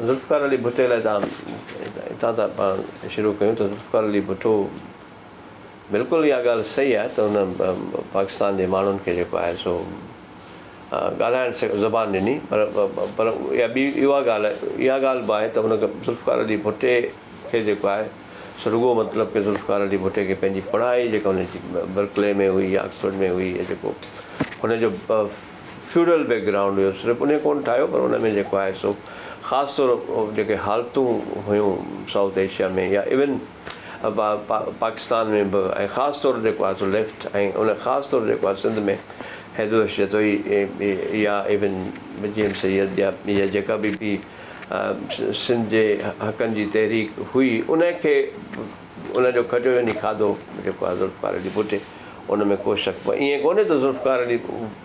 ذوالفقار علي ڀٽي لاء تان اتان ٿا پاڻ شروع ڪيون ته ذوالفقار علي ڀٽو بلڪل اها ڳالهه صحيح آهي ته هن پاڪستان جي ماڻهن کي جيڪو آهي سو ڳالهائڻ زبان ڏني پر پر اها ٻي اها ڳالهه اها ڳالهه به آهي ته هن ذوالفقار علي ڀٽي کي جيڪو آهي سو رڳو مطلب ڪي ذوالفقار علي ڀٽي کي پنهنجي پڙهائي جيڪا هن جي برڪلي ۾ هئي يا آڪسفورڊ ۾ هئي يا جيڪو هن جو فيوڊل بيڪ گرائونڊ هيو صرف انهي ڪونه ٺاهيو پر ان ۾ جيڪو آهي سو خاص طور جيڪي حالتون هيون سائوٿ ايشيا ۾ يا ايون پاڪستان ۾ به ۽ خاص طور جيڪو آهي سو ليفٽ ۽ ان خاص طور جيڪو آهي سنڌ ۾ حيدر بخش جتوئي يا ايون جي ايم سيد يا جيڪا به ٻي سنڌ جي حقن جي تحريڪ هئي ان کي ان جو کٽيو يعني کاڌو جيڪو آهي ذوالفقار علي ڀٽي ان ۾ ڪو شڪ به ائين ڪونهي ته ذوالفقار علي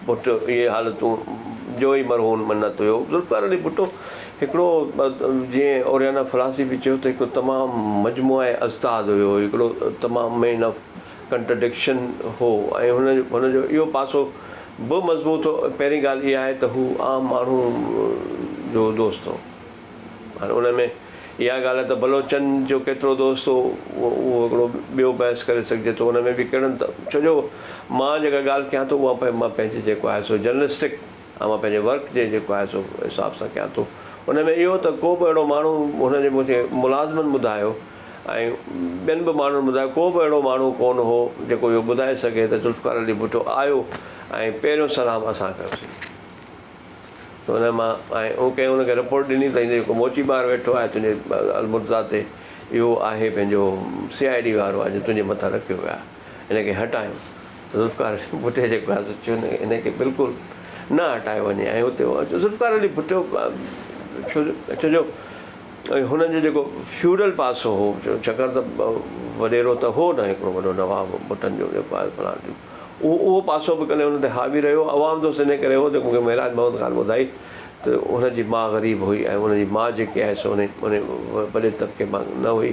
ڀٽو اهي حالتون جو ئي مرهون منت هيو. ذوالفقار علي ڀٽو هڪڙو جيئن اوريانا فلاسي به چيو ته هڪڙو تمام مجموعه اضداد هيو، هڪڙو تمام مين آف ڪنٽرڊڪشن هو ۽ هن هن جو اهو پاسو به مضبوط هو. پهرين ڳالهه اها آهي ته هو عام ماڻهو جو دوست هو. هاڻي ان ۾ اها ڳالهه آهي ته بلوچن جو ڪيترو دوست هو اهو هڪڙو ٻيو بحث ڪري سگهجي ٿو ان ۾ به ڪهڙن ته ڇو جو مان جيڪا ڳالهه ڪيان ٿو اها مان پنهنجي جيڪو آهي سو جرنلسٽڪ ۽ مان پنهنجي ورڪ جي جيڪو آهي سو حساب سان ڪيان ٿو ان ۾ اهو ته ڪو به اهڙو ماڻهو هن جي مون کي ملازمن ٻڌايو ۽ ٻين به ماڻهن ٻڌايو ڪو به اهڙو ماڻهو ڪونه هو جيڪو اهو ٻڌائي سگهي ته ذوالفقار علي ڀٽو آيو ۽ پهريون سلام اسان ڪيوسين. ته ان مان ۽ ان ڪنهن ان کي رپورٽ ڏني ته هن جيڪو موچي ٻاهر ويٺو آهي تنهنجي المرتضيٰ تي اهو آهي پنهنجو سي I D وارو آهي جو تنهنجي مٿان رکيو ويو آهي هن کي هٽايو ته ذوالفقار علي ڀٽي جيڪو آهي سو چيو هن کي بلڪل نه هٽايو وڃي ۽ اتي ذوالفقار علي ڀٽو ڇو ڇو جو هنن جو جيڪو فيوڊل پاسو هو ڇاڪاڻ ته وڏيرو ته هو نه هڪڙو وڏو نواب ڀٽن جو جيڪو آهي فلاڻو اهو اهو پاسو به ڪڏهن هن تي حاوي رهيو. عوام دوست انهيء ڪري هو ته مون کي معراج محمد خان ٻڌائي ته هن جي ماء غريب هئي ۽ هن جي ماء جيڪي آهي سو انهي انهي وڏي طبقي مان نه هئي.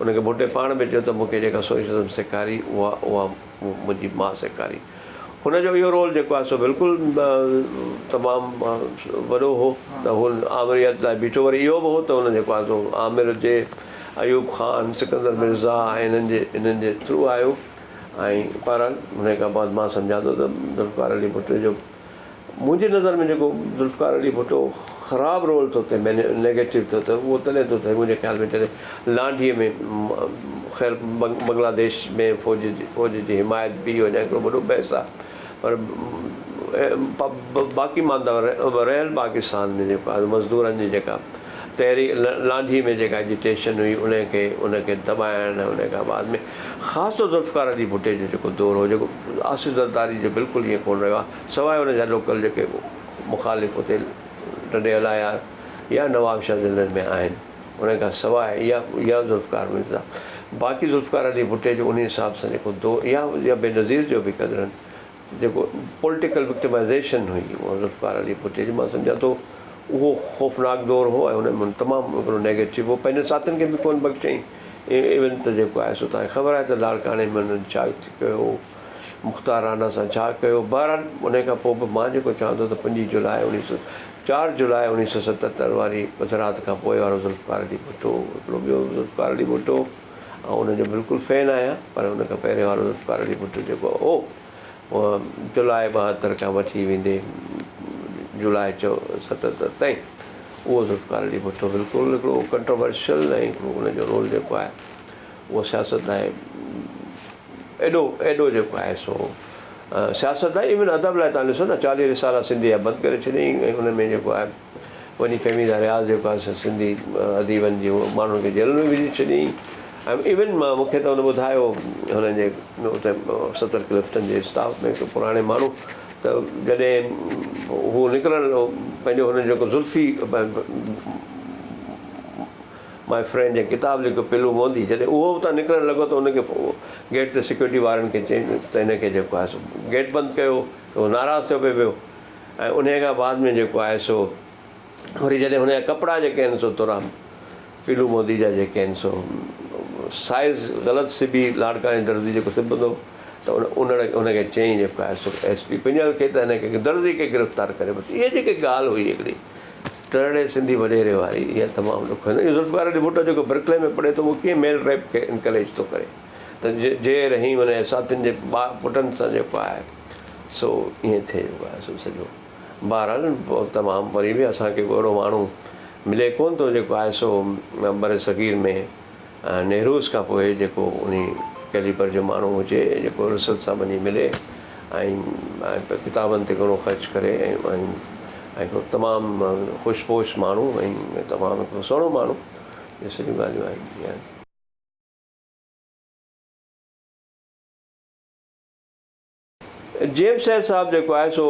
ان کي ڀٽي پاڻ به چيو ته مون کي جيڪا سوشلزم سيکاري اها اها منهنجي ماء سيکاري. هن جو اهو رول جيڪو آهي سو بلڪل تمام وڏو هو ته هو آمريت لاء بيٺو وري اهو به هو ته هن جيڪو آهي سو آمر جي ايوب خان، سڪندر مرزا ۽ انهن جي انهن جي ٿرو آيو. ۽ بهرحال انهيء کان بعد مان سمجهان ٿو ته ذوالفقار علي ڀٽو جو منهنجي نظر ۾ جيڪو ذوالفقار علي ڀٽو خراب رول ٿو ٿئي نيگيٽو ٿو ٿئي اهو تڏهن ٿو ٿئي منهنجي خيال ۾ جڏهن لانڍيء ۾ خير بنگلاديش ۾ فوج جي فوج جي حمايت به اهو اڃا هڪڙو وڏو بحث آهي پر باقي مانده رهيل پاڪستان ۾ جيڪو آهي مزدورن جي جيڪا تحريڪ لانڍي ۾ جيڪا ايجيٽيشن هئي ان کي ان کي دٻائڻ ۽ ان کان بعد ۾ خاص طور ذوالفقار علي ڀٽي جو جيڪو دور هو جيڪو آصف زرداري جو بلڪل ائين ڪونه رهيو آهي سواء ان جا لوڪل جيڪي مخالف اتي ٽنڊي الايار يا نواب شاهه ضلعن ۾ آهن ان کان سواء يا يا ذوالفقار مرزا باقي ذوالفقار علي ڀٽي جو ان حساب سان جيڪو دور يا يا بينظير جو به قدرن جيڪو پوليٽيڪل وڪٽمائيزيشن هئي اها ذوالفقار علي ڀٽي جي مان سمجهان ٿو اهو خوفناڪ دور هو ۽ ان ۾ تمام هڪڙو نيگيٽو هو پنهنجن ساٿين کي به ڪونه بخشيائين ايون ته جيڪو آهي سو توهان کي خبر آهي ته لاڙڪاڻي ۾ انهن ڇا ڪيو هو مختار رانا سان ڇا ڪيو بهرحال ان کان پوء به مان جيڪو چوان ٿو ته پنجويهه جولاء اڻويهه سو چار جولاء اڻويهه سو ستهتر واري اڌ رات کان پوء وارو ذوالفقار علي ڀٽو هڪڙو ٻيو ذوالفقار علي ڀٽو آئون ان جو بلڪل فين آهيان پر ان کان پهرين وارو ذوالفقار علي ڀٽو جيڪو هو اهو جولاء 72 کان وٺي ويندي جولاء 77 تائين اهو ذوالفقار علي ڀٽو بلڪل هڪڙو ڪنٽروورشل ۽ هڪڙو ان جو رول جيڪو آهي اهو سياست لاء ايڏو ايڏو جيڪو آهي سو سياست لاء ايون ادب لاء تان ڏسو نه 40 رسالا سنڌي جا بند ڪري ڇڏيائين ۽ ان ۾ جيڪو آهي وڃي فهميده رياض جيڪو آهي سو سنڌي اديبن جي ماڻهن کي جيلن ۾ وجهي ڇڏيائين ۽ ايون مون کي ته هن ٻڌايو هنن جي اتي ستر ڪلفٽن جي اسٽاف ۾ هڪ پراڻي ماڻهو ته جڏهن هو نڪرڻ پنهنجو هن جيڪو زلفي my friend جنهن ڪتاب لکيو پلو موندي جڏهن اهو اتان نڪرڻ لڳو ته هن کي گيٽ تي سيڪيورٽي وارن کي چيائين ته هن کي جيڪو آهي سو گيٽ بند ڪيو ته هو ناراض ٿيو پئي ويو ۽ انهيء کان بعد ۾ جيڪو آهي سو وري جڏهن هن جا ڪپڙا جيڪي آهن سو ٿورا پيلو مودي جا جيڪي آهن سو سائيز غلط سبي لاڙڪاڻي درزي جيڪو سبندو ته ان ان کي چيائين جيڪو آهي سو ايس پي پنجل کي ته هن کي درزي کي گرفتار ڪري وٺ اها جيڪي ڳالهه هئي هڪڙي ٽرڙي سنڌي وڏيري واري اها تمام ڏکوئيندڙ. اهو ذوالفقار علي ڀٽو جيڪو برڪلي ۾ پڙهي ٿو اهو ڪيئن ميل ريپ کي انڪريج ٿو ڪري ته جي رحيم ان جي ساٿين جي پٽن سان جيڪو آهي سو ائين ٿئي جيڪو آهي سو سڄو. بهرحال تمام وري به اسان کي ڪو اهڙو ماڻهو ملي ڪونه ٿو جيڪو آهي سو برصغير ۾ نهروز کان پوء جيڪو انهي ڪيليبر جو ماڻهو هجي جيڪو رسل سان وڃي ملي ۽ ڪتابن تي گهڻو خرچ ڪري ۽ هڪڙو تمام خوش پوش ماڻهو ۽ تمام هڪڙو سهڻو ماڻهو اهي سڄيون ڳالهيون آهن. جي ايم سيد صاحب جيڪو آهي سو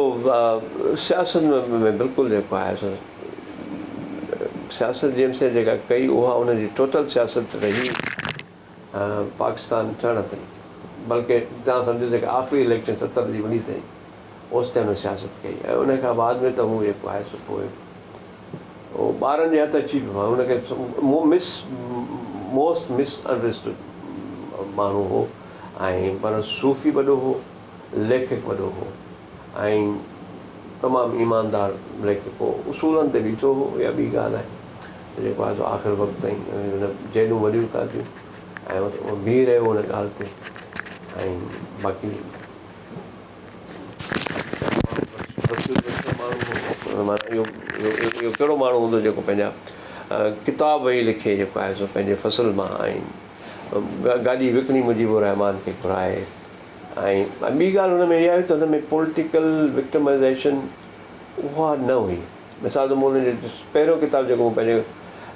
سياست ۾ بلڪل جيڪو آهي سو سياست جي ايم سيد جيڪا ڪئي اها ان جي ٽوٽل سياست رهي پاڪستان ٺهڻ تائين بلڪه توهان سمجهو جيڪا آخري اليڪشن 70 جي وڃي تائين اوستائين هن سياست ڪئي ۽ ان کان بعد ۾ ته هو جيڪو آهي سو پوء هو ٻارن جي هٿ اچي ويو هن کي مس موسٽ مس انڊرسٽوڊ ماڻهو هو ۽ پر صوفي وڏو هو، ليکڪ وڏو هو ۽ تمام ايماندار ليکڪ هو. اصولن تي بيٺو هو اها ٻي ڳالهه آهي ته جيڪو آهي سو آخر وقت تائين هن جيلون وڏيون کاڌيون ۽ بيهي رهيو ان ڳالهه تي ۽ باقي معنيٰ اهو اهو ڪهڙو ماڻهو هوندو جيڪو پنهنجا ڪتاب ويهي لکي جيڪو آهي سو پنهنجي فصل مان ۽ گاڏي وڪڻي مجيب الرحمان کي گهرائي ۽ ٻي ڳالهه هن ۾ اها هئي ته هن ۾ پوليٽيڪل وڪٽمائيزيشن اها نه هئي. مثال ته مون هن جو پهريون ڪتاب جيڪو مون پنهنجي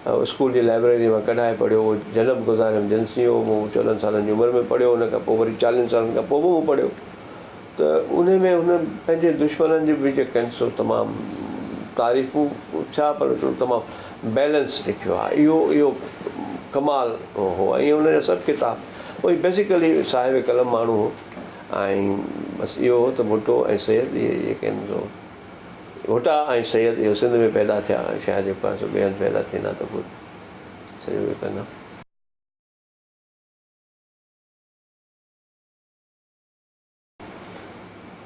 اسڪول جي لائبريري مان ڪڍائي پڙهيو اهو جنم گذاريم جنسين هو مون 14 سالن جي عمر ۾ پڙهيو ان کان پوء وري 40 سالن کان پوء به مون پڙهيو ته انهي ۾ هن پنهنجي دشمنن جي به جيڪي آهن سو تمام تعريفون ڇا پر هڪڙو تمام بيلنس لکيو آهي اهو اهو ڪمال هو ۽ هن جا سڀ ڪتاب اهي بيسيڪلي صاحب قلم ماڻهو هو ۽ بس اهو هو ته ڀٽو ۽ سيد اهي جيڪي آهن سو ڀٽا ۽ سيد اهو سنڌ ۾ پيدا ٿيا ۽ شايد جيڪو آهي سو ٻئي هنڌ پيدا ٿين ها ته پوء سڄو اهو ڪن ها.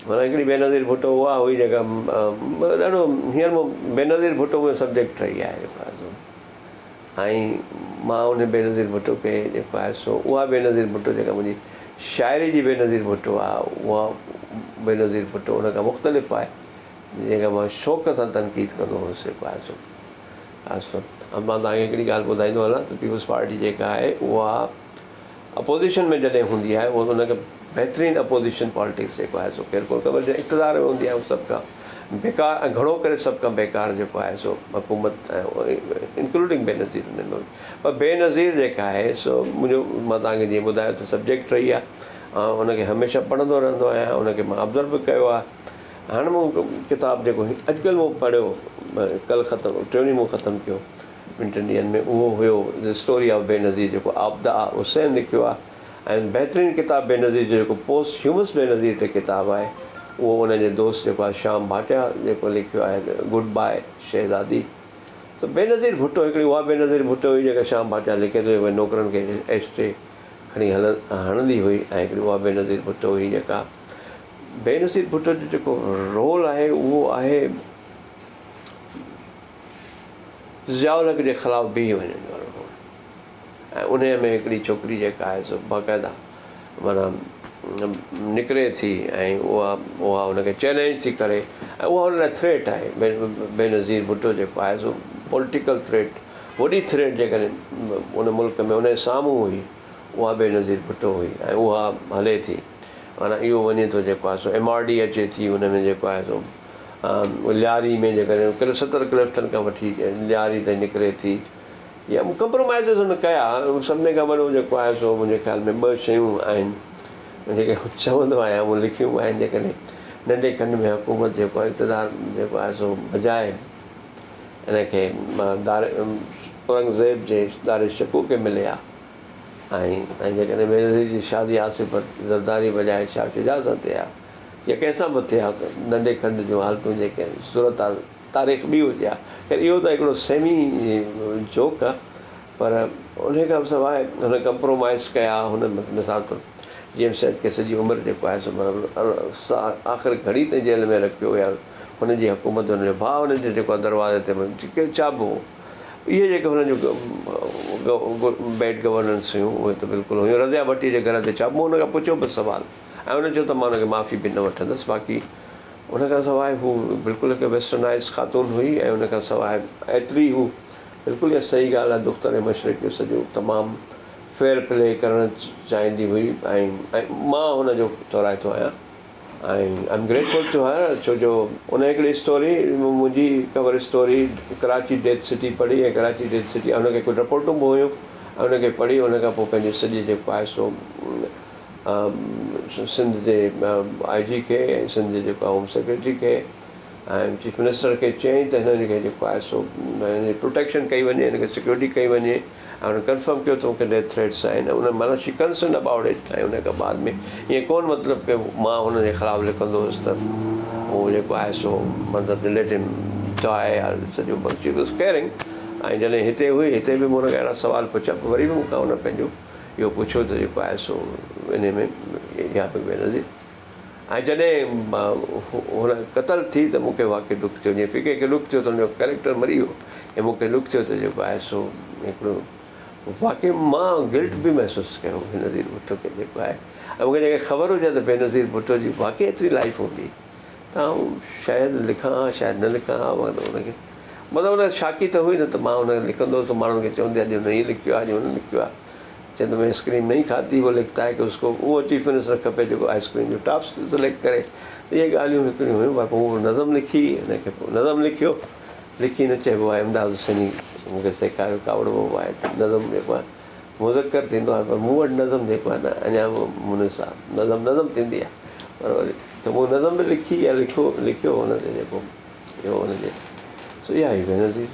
معنيٰ هڪڙي بينظير ڀٽو اها هئي جيڪا ڏاڍو هينئر مون بينظير ڀٽو منهنجو سبجيڪٽ رهي آهي جيڪو آهي سو ۽ مان ان بينظير ڀٽو کي جيڪو آهي سو اها بينظير ڀٽو جيڪا منهنجي شاعري جي بينظير ڀٽو آهي اها بينظير ڀٽو ان کان مختلف آهي جنهن کان مان شوق سان تنقيد ڪندو هوس جيڪو آهي سو خاص طور مان توهان کي هڪڙي ڳالهه ٻڌائيندو هلان ته پيپلز پارٽي جيڪا آهي اها اپوزيشن ۾ جڏهن هوندي آهي اهو ان کي بهترين اپوزيشن پالٽڪس جيڪو آهي سو ڪير ڪونه ڪندو جڏهن اقتدار ۾ هوندي آهي اهو سڀ کان بيڪار ۽ گهڻو ڪري سڀ کان بيڪار جيڪو آهي سو حڪومت ۽ انڪلوڊنگ بينظير ان ۾ پر بينظير جيڪا آهي سو منهنجو مان توهان کي جيئن ٻڌايو ته سبجيڪٽ رهي آهي آئون ان کي هميشه پڙهندو رهندو آهيان ان کي مان آبزرو به ڪيو آهي هاڻي مون ڪتاب جيڪو اڄڪلهه مون پڙهيو ڪل ختم ٽيون ڏينهن مون ختم ڪيو ٻن ٽن ڏينهن ۾ اهو هيو The Story of Benazir جيڪو عابده حسين لکيو آهي ۽ بهترين ڪتاب بينظير جو جيڪو پوسٽ هيومس بينظير تي ڪتاب آهي اهو ان جي دوست جيڪو آهي شام ڀاٽيا جيڪو لکيو آهي گڊ باء شهزادي ته بينظير ڀٽو هڪڙي اها بينظير ڀٽو هئي جيڪا شام ڀاٽيا لکي ٿو جيڪو نوڪرن کي ايشٽري کڻي هلن هڻندي هئي ۽ هڪڙي اها بينظير ڀٽو هئي جيڪا بينظير ڀٽو جو جيڪو رول آهي اهو آهي ضياء الحق جي خلاف بيهي وڃڻ وارو هو ۽ انهيء ۾ هڪڙي ڇوڪري جيڪا آهي سو باقاعده معنيٰ نڪري ٿي ۽ اها اها ان کي چئلينج ٿي ڪري ۽ اها ان لاء ٿريٽ آهي بينظير ڀٽو جيڪو آهي سو پوليٽيڪل ٿريٽ وڏي ٿريٽ جيڪڏهن ان ملڪ ۾ ان جي سامهون هئي اها بينظير ڀٽو هئي ۽ اها هلي ٿي معنيٰ اهو وڃي ٿو جيڪو آهي سو ايم آر ڊي اچي ٿي ان ۾ جيڪو آهي سو لياري ۾ جيڪڏهن ڪل 70 ڪلفٽن کان وٺي لياري تائين نڪري ٿي يا ڪمپرومائيزز هن ڪيا. سڀني کان وڏو جيڪو آهي سو منهنجي خيال ۾ ٻه شيون آهن جيڪي چوندو آهيان مون لکيون به آهن جيڪڏهن ننڍي کنڊ ۾ حڪومت جيڪو آهي اقتدار جيڪو آهي سو بجاء ان کي دار اورنگزيب جي دار شڪوه کي ملي ها ۽ جيڪڏهن بينظير جي شادي آصف زرداري بجاء شاهه شجاع سان ٿئي ها يا ڪنهن سان به ٿئي ها ته ننڍي کنڊ جون حالتون جيڪي آهن صورتحال تاريخ ٻي هجي ها. خير اهو ته هڪڙو سيمي جوڪ آ پر انهي کان سواء هن ڪمپرومائيز ڪيا هن مثال طور جي ايم سيد کي سڄي عمر جيڪو آهي سو آخر گهڙي تائين جيل ۾ رکيو يا هن جي حڪومت هن جو ڀاء هن جي جيڪو آهي دروازي تي جيڪي چاٻو اهي جيڪي هنن جون بيڊ گورننس هيون اهي ته بلڪل هيون رضيه ڀٽي جي گهر تي چاٻو هن کان پڇيو به سوال ۽ هن چيو ته مان هن کي معافي به نه وٺندس باقي ان کان سواء هو بلڪل هڪ ويسٽرنائيز خاتون هئي ۽ ان کان سواء ايتري هو بلڪل اها صحيح ڳالهه آهي دختر مشرق جو سڄو تمام فيئر پلي ڪرڻ چاهيندي هئي ۽ مان هن جو ٿورائتو آهيان ۽ I am grateful to her ڇو جو ان هڪڙي اسٽوري منهنجي cover story Karachi death city پڙهي ۽ ڪراچي ڊيٿ سٽي ان کي ڪجهه رپورٽون به هيون ۽ ان کي پڙهي ان کان پوء پنهنجي سڄي جيڪو آهي سو سنڌ جي آء جي کي ۽ سنڌ جي جيڪو آهي هوم سيڪريٽري کي ۽ چيف منسٽر کي چيائين ته هنن کي جيڪو آهي سو هن جي پروٽيڪشن ڪئي وڃي هن کي سيڪيورٽي ڪئي وڃي ۽ هن ڪنفرم ڪيو ته مون کي ڊيٿ ٿريٽس آهن ۽ ان معنيٰ شي ڪنسرنڊ ابائوٽ it ۽ ان کان بعد ۾ ائين ڪونه مطلب ڪي مان هن جي خلاف لکندو هوس ته هو جيڪو آهي سو مطلب ليٽ هم ڊاء يا سڄو بس شي واز ڪيئرنگ ۽ جڏهن هتي هئي هتي به مون هن کان اهڙا سوال پڇيا پوء وري به مون کان هن پنهنجو اهو پڇيو ته جيڪو آهي سو انهي ۾ اها به بينظير ۽ جڏهن هن قتل ٿي ته مون کي واقعي ڏک ٿيو جيئن فڪي کي ڏک ٿيو ته هن جو ڪريڪٽر مري ويو ۽ مون کي ڏک ٿيو ته جيڪو آهي سو هڪڙو واقعي مان گلٽ به محسوس ڪيو بينظير ڀٽو کي جيڪو آهي ۽ مون کي جيڪڏهن خبر هجي ته بينظير ڀٽو جي واقعي ايتري لائيف هوندي ته آئون شايد لکان ها شايد نه لکان ها مطلب هن کي مطلب هن شاڪي ته هئي نه ته مان هن کي لکندو هوس ته ماڻهن کي چوندي اڄ هن هي لکيو آهي اڄ هن لکيو آهي چئي ته مين آئسڪريم نهين کاتي هو لکتا هي ڪه اس ڪو اهو چيف منسٽر کپي جيڪو آئسڪريم جو ٽاپ سليڪٽ ڪري ته اهي ڳالهيون هڪڙيون هيون پر پوء هو نظم لکي هن کي پوء نظم لکيو لکي نه چئبو آهي امداد حسيني مون کي سيکاريو ڪاوڙبو به آهي ته نظم جيڪو آهي مذڪر ٿيندو آهي پر مون وٽ نظم جيڪو آهي نه اڃا به مونث آهي نظم نظم ٿيندي آهي پر وري ته مون نظم به لکي يا لکيو لکيو هن تي جيڪو اهو هن جي سو اها هئي بينظير.